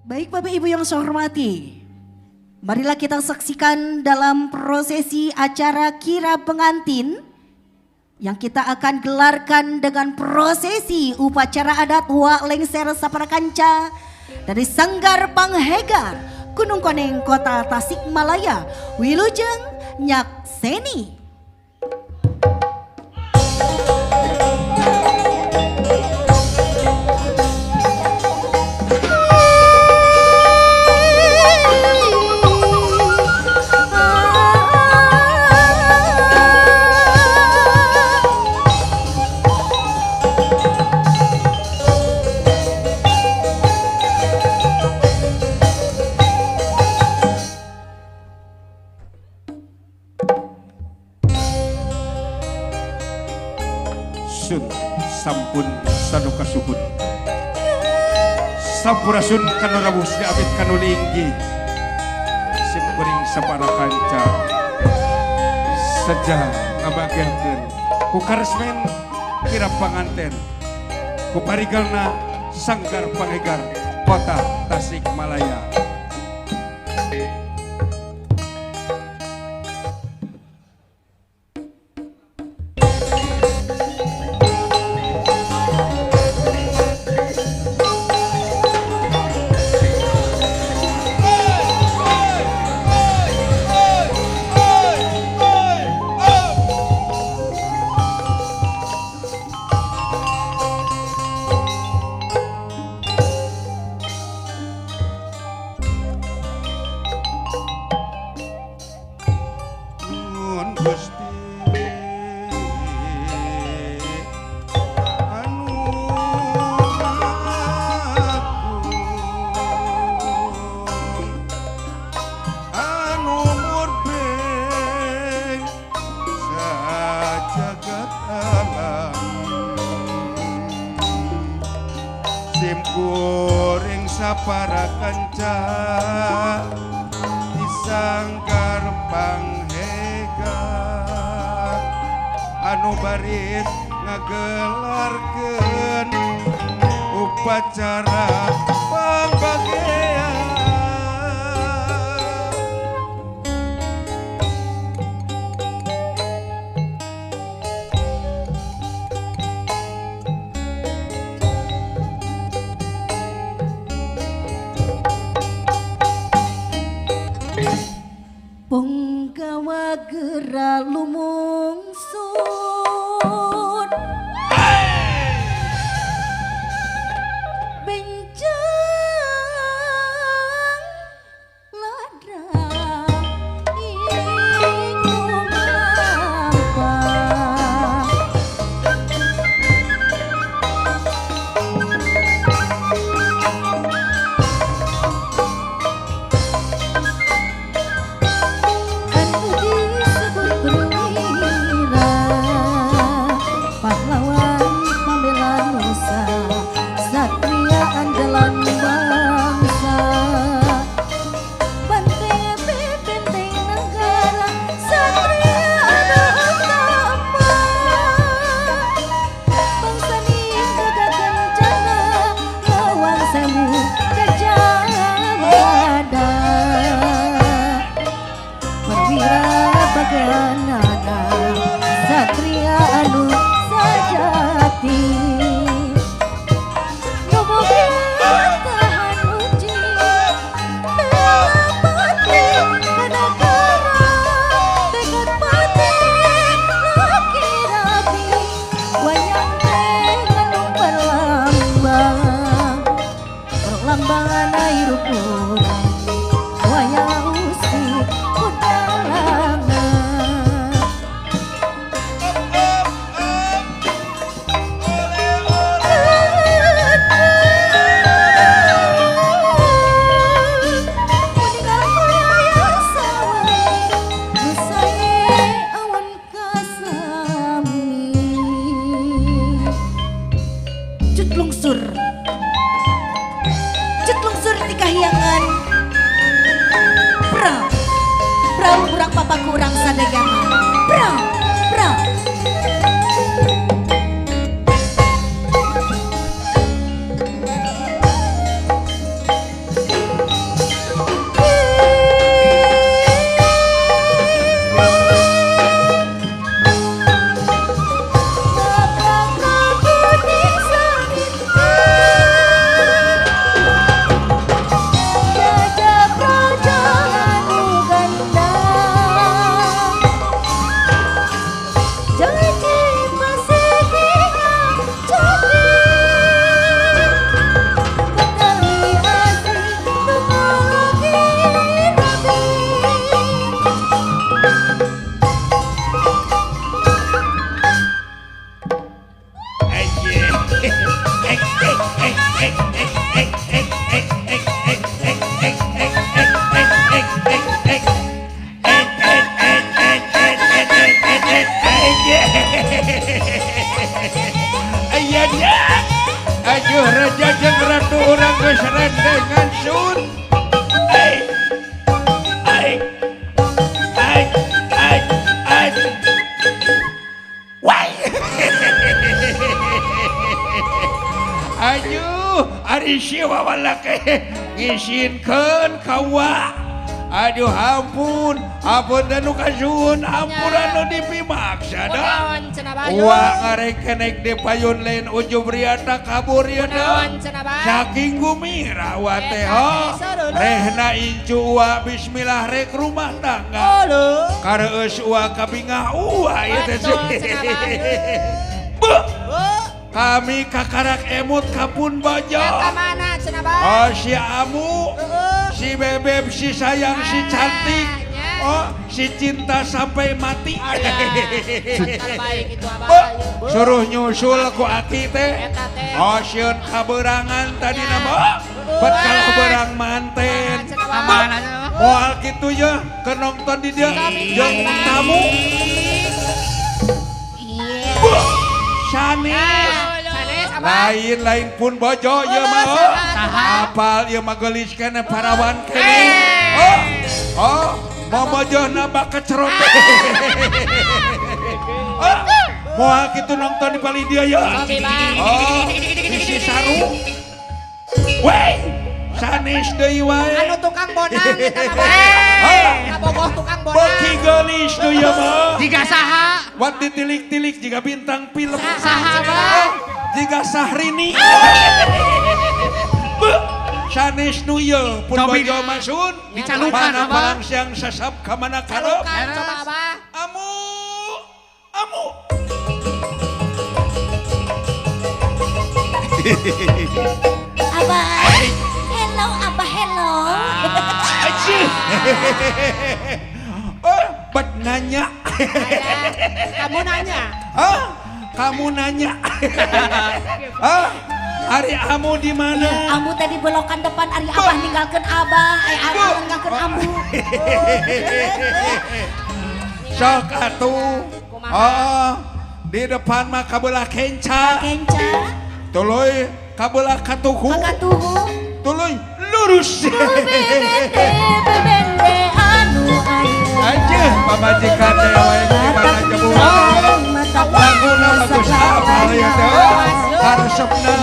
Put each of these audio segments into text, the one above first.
Baik Bapak Ibu yang saya hormati, marilah kita saksikan dalam prosesi acara kirab pengantin yang kita akan gelarkan dengan prosesi upacara adat Wa Lengser Saparakanca dari Sanggar Panghegar, Gunung Koneng, Kota Tasikmalaya, Wilujeng Nyakseni. Sun sampun sanuka suhun sampurasun kanu rawuh sri awit kanu linggih simkuring sapara kanca seja ngabagiakeun ku karesmen kirab panganten ku parigalna Sanggar Panghegar Kota Tasikmalaya. Simkuring sapara kanca di Sanggar Panghegar anu baris ngagelarkeun upacara pangbagean. Punggawa gera lumungsur benjang ladrang ing lumampah. Anu disebut perwira, pahlawan pembela nusa, satria andalan bangsa. Banteng benteng negara, satria anu utama. Bangsa niaga kencana, lawang sewu Gajah Mada. Perwira bagianana, satria anu sajati. Nuboga tahan uji, bela pati ka nagara, tekad pati laki rabi, wayang teh anu perlambang, perlambangan hirup urang, wayang usik kudalangan. Meninggal wayang sawe, nu sae awan kasami. Cut lungsur, cut lungsur ti kahyangan. Prau, prau urang papaku urang sadayana. Prau, prau. Budak ngisinkeun ka Wa. Aduh ampun, ampun nu kasuhun, ampun anu dipimaksa da. Wa ngarekenek di payun lain ujub riata kabur ya da. Saking gumira wa teh rehna incu wa bismillah rek rumah tangga. Kareueus wa kabingah uwa ieu teh. Kami kakarak emut kapun bajo. Oh si Amu, si Bebeb, si sayang, si cantik, oh si cinta sampai mati. Suruh nyusul ku aki teh. Oh sieun kaberangan tadi nama. Bet kalau berang manten. Moal kitu ya keur nonton di dia jeung tamu. Sanes, lain-lain pun bojo ya mah. Apal ya mah geulis keneh parawan keneh. Oh, oh, mau bojohna bak kecerot. Oh, moal kitu nonton di palih dia ya. Oh, isi sarung. Wey, sanes deui wae. Anu tukang bonang eta mah. Kabogoh tukang bonang. Beuki geulis deui ya mah. Jiga saha? Wat ditilik-tilik jiga bintang film. Saha mah? Jiga Sahrini. Sanes nu ieu pun bojo masun. Dicalukan mana palang siang sesap ka mana karep. Coba abah. Amu. Amu. Abah. Hello abah hello. Oh, bet nanya. Kamu nanya. Hah? Kamu nanya. Hah? Ari Amu di mana? Ya, Amu tadi belokan depan, ari abah ninggalkeun abah, abah ninggalkeun Amu. Sok atuh. Oh, di depan mah kabelah kenca. Kenca. Tuluy kabelah katuhu. Katuhu. Tuluy lurus. Aja pamajikan teh wae gimana jebuan. Laguna bagus apa ya teh? Haresepna.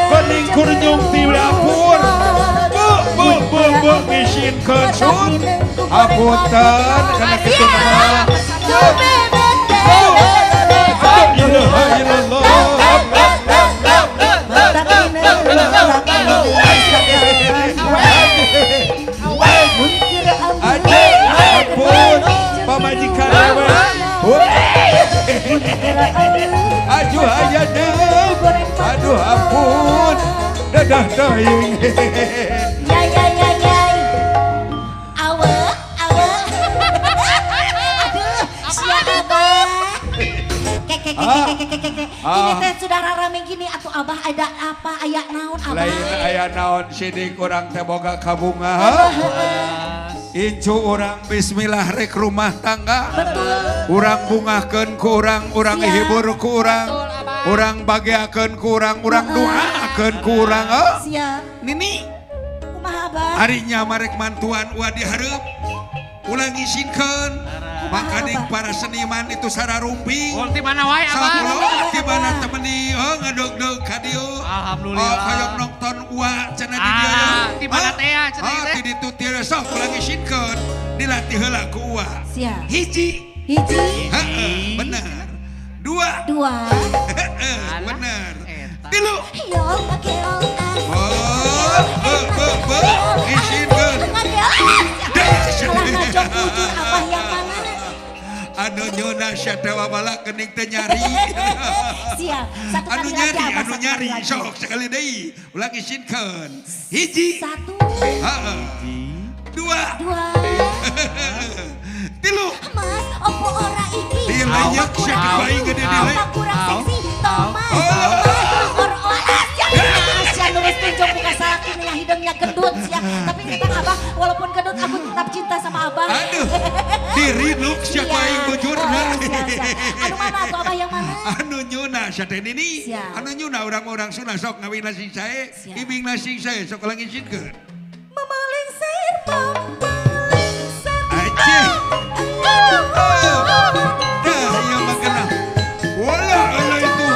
Bening kurnyung ti dapur. Bu bu bu bu ngisinkeun sun. Hapunten kana kitu mah. La ilaha illallah. Ampun, pamajikan ewe. Aduh ayah, aduh ampun, dadah dayung. Ya ya ya ya, awe awe. Aduh, siapa? Keke. Ini teh sudah rame gini atuh abah ada apa aya naon abah? Lain aya naon sidik urang teh boga kabunga. Incu urang bismillah rek rumah tangga. Betul. Urang bungahkeun ku urang, urang hibur ku urang. Urang bageakeun ku urang, urang doakeun ku urang. Siap. Nini. Kumaha abah? Ari nya marek mantuan uah dihareup. Ulah ngisinkeun. Makaning para seniman itu sararumping. Di mana wae abah? Di mana temeni ngedog-dog ka dieu. Alhamdulillah. Oh, hoyong nonton uwa cenah di dieu. Di mana teh cenah teh? Di ditu teh sok ulah ngisinkeun. Dilatih heula ku uwa. Siap. Hiji. Hiji. Heeh, bener. Dua. Dua. Heeh, bener. Tilu. Yo, pakeol. Oh, be be ngisinkeun. Kalah ngajok bujur abah yang mana? Anu nyona siapa wabala kening teh nyari. Siap. Satu anu kali nyari, lagi, anu nyari. Sok sekali deui. Ulah ngisinkeun. Hiji. Satu. Heeh. Dua. Dua. Tilu. Mas, opo ora iki? Dilayek siapa bae gede dilayek. Kurang seksi, Thomas. Sia nu geus tunjuk buka salaki nya hidungnya gendut sia. Tapi kita abah walaupun gendut aku tetap cinta sama abah. Aduh. Dirinuk sia ku aing bujurna. Anu mana atuh abah yang mana? Anu nyuna sia teh nini. Anu nyuna urang-urang Sunda sok ngawin sing sae, ibing sing sae sok ulah ngisinkeun. Memalingsir, memalingsir. Aceh. Dah ieu mah kena. Wala ala itu.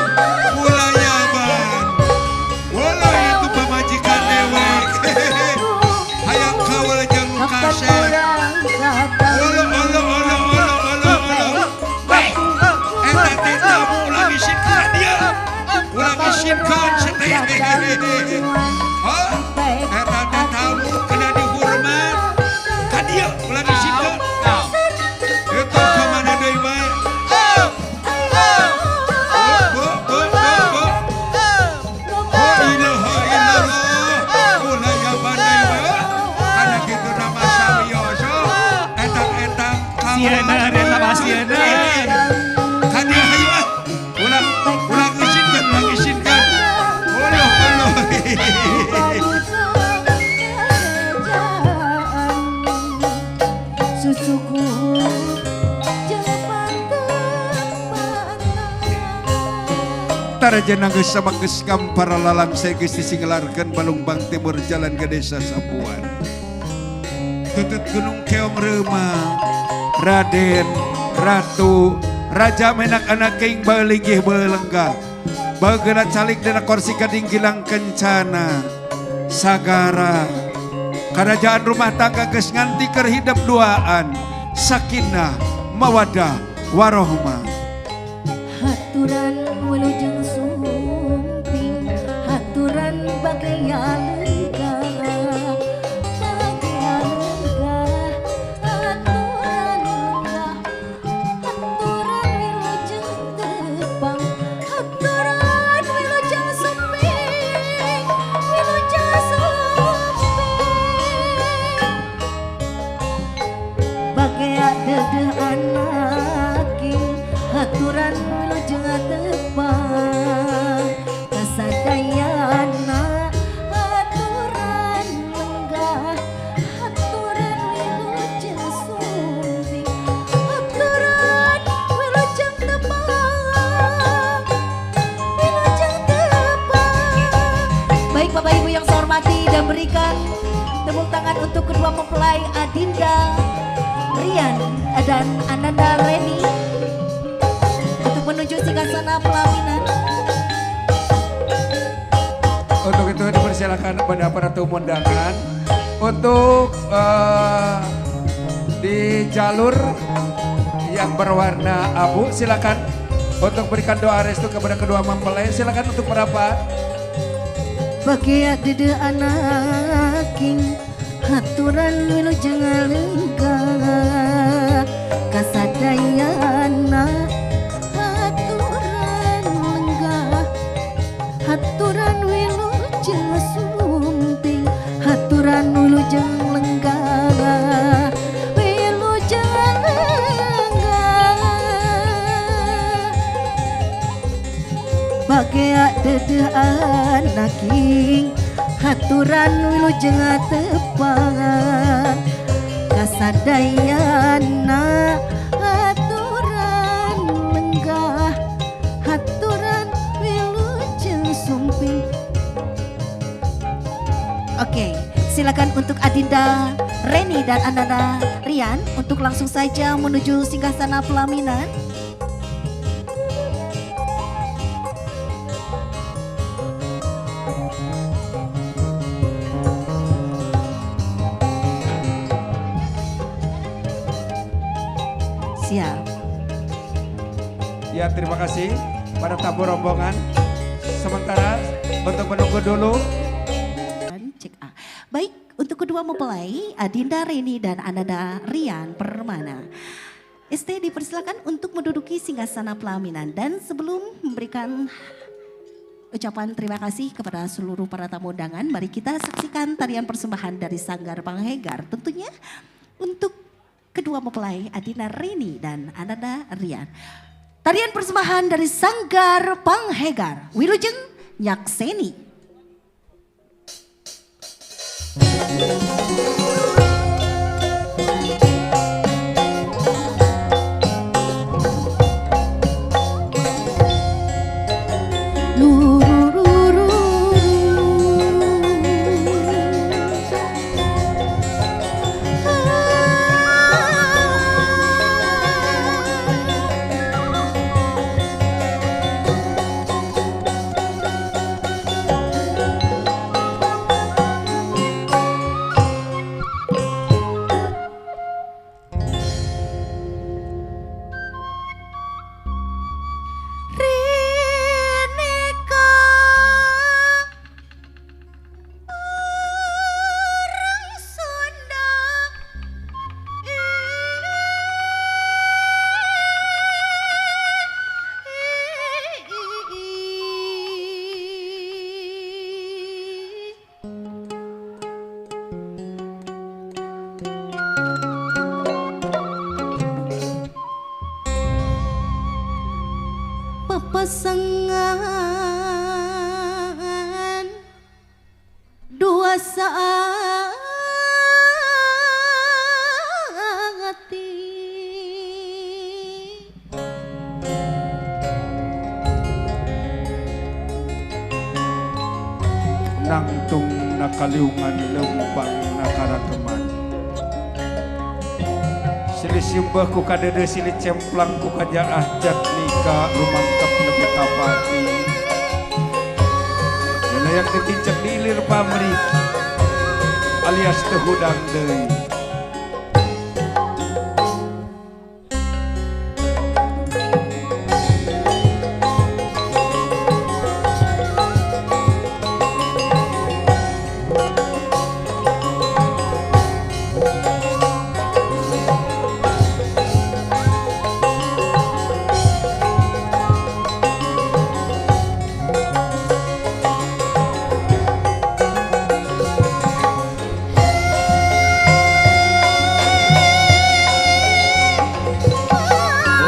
Wala yaban. Wala Eta teh tamu kena dihormat. Ka dieu ulah disinkeun. Eta ka mana deui bae. Oh, ilaha illallah. Ulah ya bandai bae. Kana kitu nama sawiyoso. Etang-etang Sieuna eta mah sieuna. Ka dieu hayu ah. Ulah ulah ngisinkeun, ulah ngisinkeun. Oloh oloh. Susuku Taraja nanggeus sama geus kampara lalang saya geus disinggelarkeun Balungbang Timur jalan ke desa Sapuan. Tutut Gunung Keong Reuma, Raden, Ratu, Raja menak anak king balinggih belenggah. Bageuna calik dina kursi gading gilang kencana. Sagara. Kerajaan rumah tangga geus nganti keur hidep duaan. Sakinah, mawadah, warohmah. Haturan wilujeng sumping, haturan bagaya lenggah, bagaya lenggah, haturan lenggah, haturan wilujeng tepang, haturan wilujeng sumping, wilujeng sumping. Bagaya dedeh anaking, haturan wilujeng tepang, kasadayana haturan lenggah, haturan wilujeng sumping, haturan wilujeng tepang, wilujeng tepang. Baik Bapak Ibu yang saya hormati, dan berikan tepuk tangan untuk kedua mempelai Adinda Rian dan Ananda Reni untuk menuju singgasana pelaminan. Untuk itu dipersilakan kepada para tamu undangan untuk di jalur yang berwarna abu, silakan untuk berikan doa restu kepada kedua mempelai, silakan untuk merapat. Bagea dede anaking, haturan wilujeng lenggah, kasadayana haturan lenggah, haturan wilujeng sumping, haturan wilujeng lenggah, wilujeng lenggah. Bagea dedeh anaking, haturan wilujeng tepang, kasadayana haturan lenggah, haturan wilujeng sumping. Oke, silakan untuk Adinda Reni dan Ananda Rian untuk langsung saja menuju singgasana pelaminan. Siap. Ya, terima kasih pada tamu rombongan. Sementara untuk menunggu dulu. Cek A. Baik, untuk kedua mempelai Adinda Reni dan Ananda Rian Permana. ST dipersilakan untuk menduduki singgasana pelaminan, dan sebelum memberikan ucapan terima kasih kepada seluruh para tamu undangan, mari kita saksikan tarian persembahan dari Sanggar Panghegar tentunya untuk kedua mempelai Adinda Reni dan Ananda Rian. Tarian persembahan dari Sanggar Panghegar, Wilujeng Nyakseni. Pasangan dua saat. Nangtung nakaliungan lempang nakarakeman. Silih simbah ku kadede silih cemplang ku kajaah jatnika rumangkep nepi ka pati. Dina yang ditincek dilir pamrih alias teu hudang deui.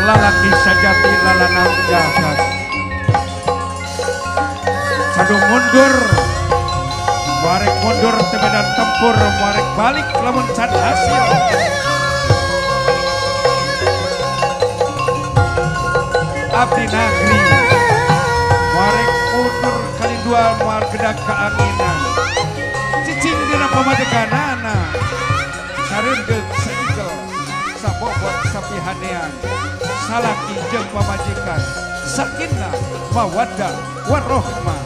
Lalaki sajati lalanang jagat sadu mundur warek mundur te medan tempur warek balik lamun can hasil. Abdi nagri warek mundur kali dua moal gedak keanginan cicing dina pamadeganana sareundeuk saigel sabobot sapi hanean salaki jeung pamajikan sakinah mawaddah warahmah.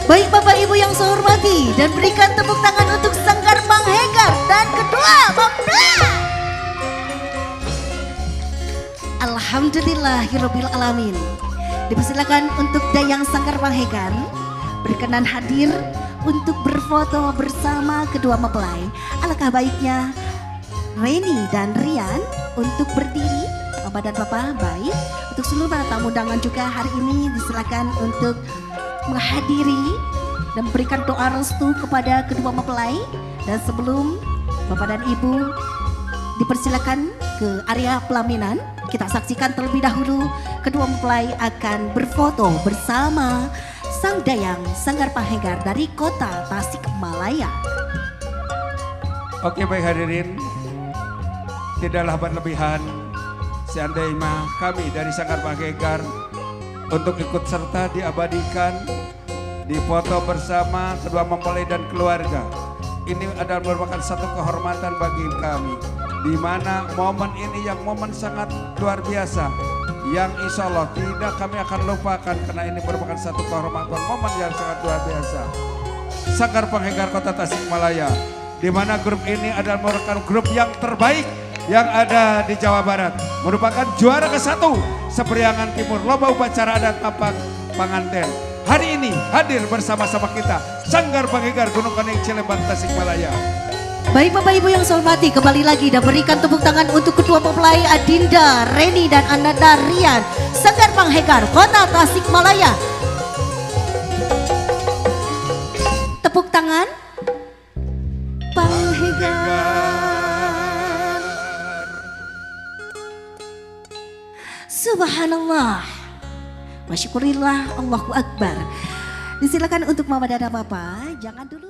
Baik Bapak Ibu yang saya hormati, dan berikan tepuk tangan untuk Sanggar Panghegar dan kedua mempelai. Alhamdulillahirabbil alamin. Dipersilakan untuk Dayang Sanggar Panghegar berkenan hadir untuk berfoto bersama kedua mempelai. Alangkah baiknya Reni dan Rian untuk berdiri, Mama dan Papa. Baik, untuk seluruh para tamu undangan juga hari ini disilakan untuk menghadiri dan memberikan doa restu kepada kedua mempelai. Dan sebelum Bapak dan Ibu dipersilakan ke area pelaminan, kita saksikan terlebih dahulu kedua mempelai akan berfoto bersama Sang Dayang Sanggar Panghegar dari kota Tasikmalaya. Oke baik hadirin, tidaklah berlebihan seandainya kami dari Sanggar Panghegar untuk ikut serta diabadikan di foto bersama kedua mempelai dan keluarga. Ini adalah merupakan satu kehormatan bagi kami, di mana momen ini yang momen sangat luar biasa, yang insya Allah tidak kami akan lupakan karena ini merupakan satu kehormatan momen yang sangat luar biasa. Sanggar Panghegar Kota Tasikmalaya, di mana grup ini adalah merupakan grup yang terbaik yang ada di Jawa Barat, merupakan juara ke-1 Sepriangan Timur Lomba Upacara Adat Tapak Panganten. Hari ini hadir bersama-sama kita Sanggar Panghegar Gunung Kuning Cilembang Tasikmalaya. Baik Bapak Ibu yang saya hormati, kembali lagi dan berikan tepuk tangan untuk kedua mempelai Adinda Reni dan Ananda Rian, Sanggar Panghegar Kota Tasikmalaya. Tepuk tangan Panghegar. Subhanallah, wa syukurillah, Allahu Akbar. Disilakan untuk Mama dan Papa, jangan dulu.